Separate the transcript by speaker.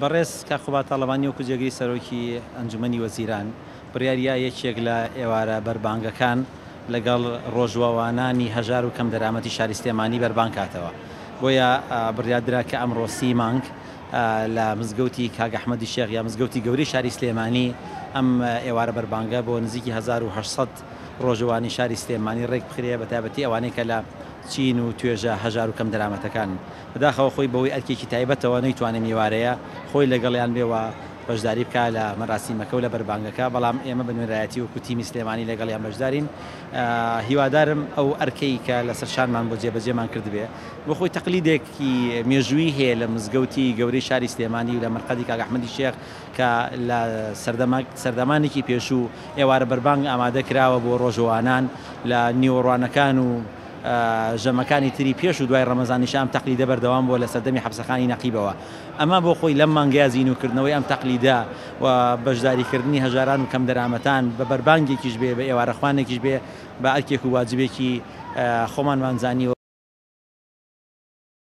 Speaker 1: بەڕێز کاک قوباد تاڵەبانی وەکو جێگری سەرۆکی ئەنجومەنی وەزیران بڕیاریا یەکێک لە ئێوارە بەربانگەکان لەگەڵ ڕۆژوەوانانی هەژار و کەمدەرامەتی شاری سلێمانی بەربانگ کاتەوە بۆیە بڕیاردرا کە ئەمڕۆ سی مانگ لە مزگەوتی کاک ئەحمەدی شێخ یا مزگەوتی گەورەی شاری سلێمانی ئەم ئێوارە بەربانگە بۆ نزیکی 1800 ڕۆژوانی شاری سلێمانی ڕێک بخرێ بەتایبەتی ئەوانەی کە لە چین و توێژە هەژار و کەمدەرامەتەکانن. بەداخەوە خۆی بەهۆی ئەرکێکی تایبەتەوە نەیتوانی میوارەیە خۆی لەگەڵیان بێ و بەشداری بکا لە مەراسیمەکە و لە بەربانگەکە، بەڵام ئێمە بە نوێنەرایەتی وەکو تیمی سلێمانی لەگەڵیان بەشدارین. هیوادارم ئەو ئەرکەی کە لەسەر شانمان بۆ جێبەجێمان کردبێ بۆ خۆی تەقلیدێکی مێژوویی هەیە لە مزگەوتی گەورەی شاری سلێمانی و لە مەرقەدی کاک ئەحمەدی شێخ کە لە سەردەمانێکی پێشوو ئێوارە بەربانگ ئامادە کراوە بۆ ڕۆژەوانان لە نیوەڕوانەکان و ژەمەکانی تری پێش و دوای ڕەمەزانیشا ئەم تەقلیدە بەردەوام بووە لە سەردەمی حەپسەخانی نەقیبەوە. ئەمە بۆ خۆی لەم مانگەیا زینووکردنەوەی ئەم تەقلیدە و بەشداریکردنی هەژاران و کەمدەرامەتان بە بەربانگێکیش بێ، بە ئێوارەخوانێکیش بێ، بە ئەرکێک و واجبێکی خۆمانمان زانیوە.